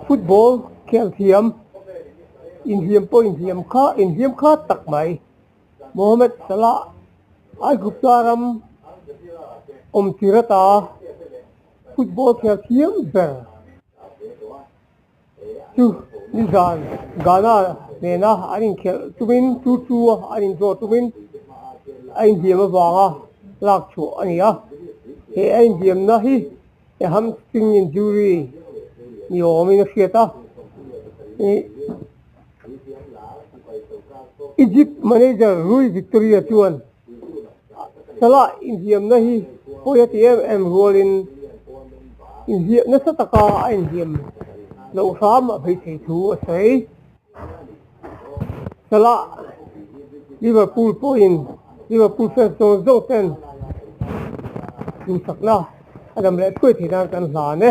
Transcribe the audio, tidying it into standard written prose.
Football khel thiam inhliam pawh inhliam kha inhliam kha tak mai Mohamed Salah Aigupta ram awm tir ata football khel thiam ber chu nizan Ghana nena an inkhelh tumin 2-2 a an indraw tumin a inhliam avanga lak chhuah a ni a, he a inhliamna hi a hamstring injury ni awmin a hriat a. Egypt manager Rui Victoria chuan Salah inhliamna hi pawi a ti em em rualin inhliam nasa taka a inhliam loh hram a beisei thu a sawi. Salah Liverpool pawhin Liverpool fans zawng zawng ten duhsakna a dam leh thuai thei nan kan hlan e.